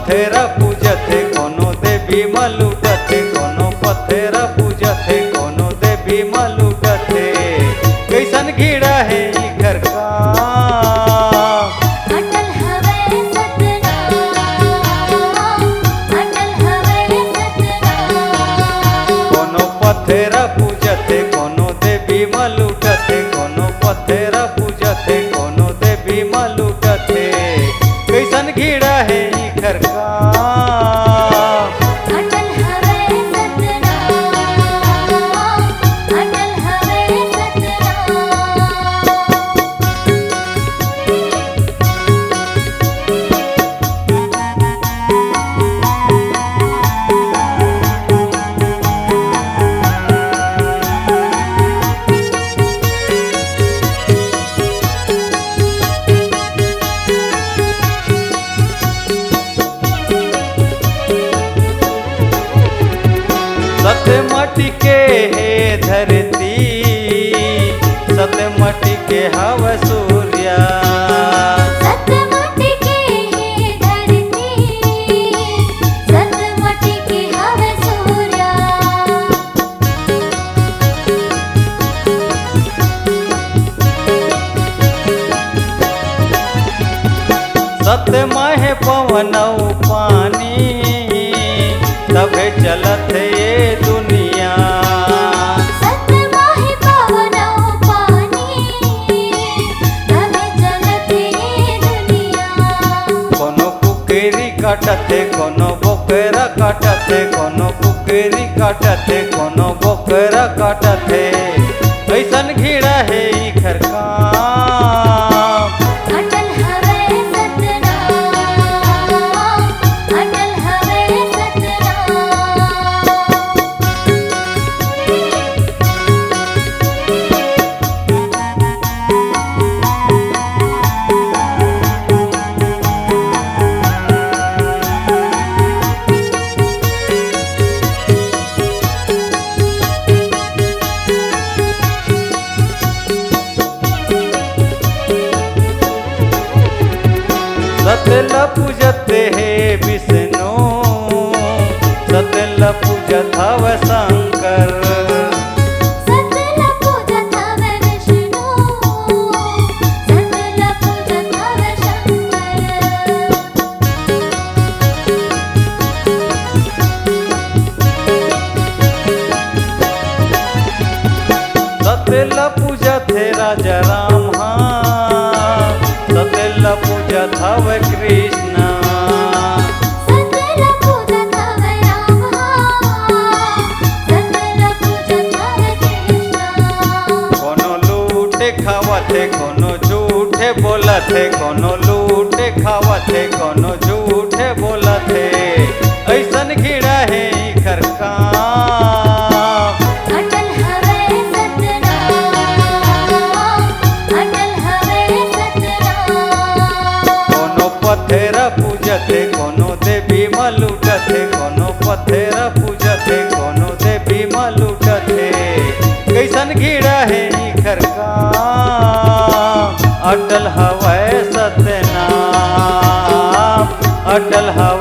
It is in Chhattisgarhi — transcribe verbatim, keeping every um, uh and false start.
पथरा पूजथे, कोनो देवी म लूटथे, कोनो पथरा पूजथे, कोनो देवी म लूटथे। कइसन घीड़ा हे इखर काम। अटल हवय सतनाम, अटल हवय सतनाम। कोनो पथरा पूजथे, कोनो देवी म लूटथे, कोनो पथरा पूजथे, कोनो देवी म लूटथे। कइसन घीड़ा हे इखर काम। अटल हवय सतनाम, अटल हवय सतनाम। सत माटी के हे धरती, सत माटी के हवय सूर्या। सत माटी के हे धरती, सत माटी के हवय सूर्या। सत म हे पवन अउ पानी, तभे चलत हे ये दुनिया। सत म हे पवन अउ पानी, तभे चलत हे ये दुनिया। कोनो कुकरी काटथे, कोनो बोकरा काटथे, कोनो कुकरी काटथे, कोनो बोकरा काटथे। अइसन घीड़ा हे इखर काम। अटल हवय सतनाम, अटल हवय सतनाम। सत ल पूजत हे विष्णु, सत ल पूजत हवय शंकर। सत ल पूजत हवय विष्णु, सत ल पूजत हवय शंकर। सत ल पूजथे राजा राम हा, सत ल पूजत हवय कृष्णा। सत ल पूजत हवय राम हा, सत ल पूजत हवय कृष्णा। कोनो लूटे खावथे, कोनो झूठे बोलथे, कोनो लूटे खावथे, कोनो झूठे बोलथे। अइसन घीड़ा हे इखर काम। अटल हवय सतनाम, अटल हवय सतनाम। कोनो पथरा पूजथे, कोनो देवी म लूटथे, कोनो पथरा पूजथे, कोनो देवी म लूटथे। कइसन घीड़ा हे इखर काम। अटल हवय सतनाम, अटल हवय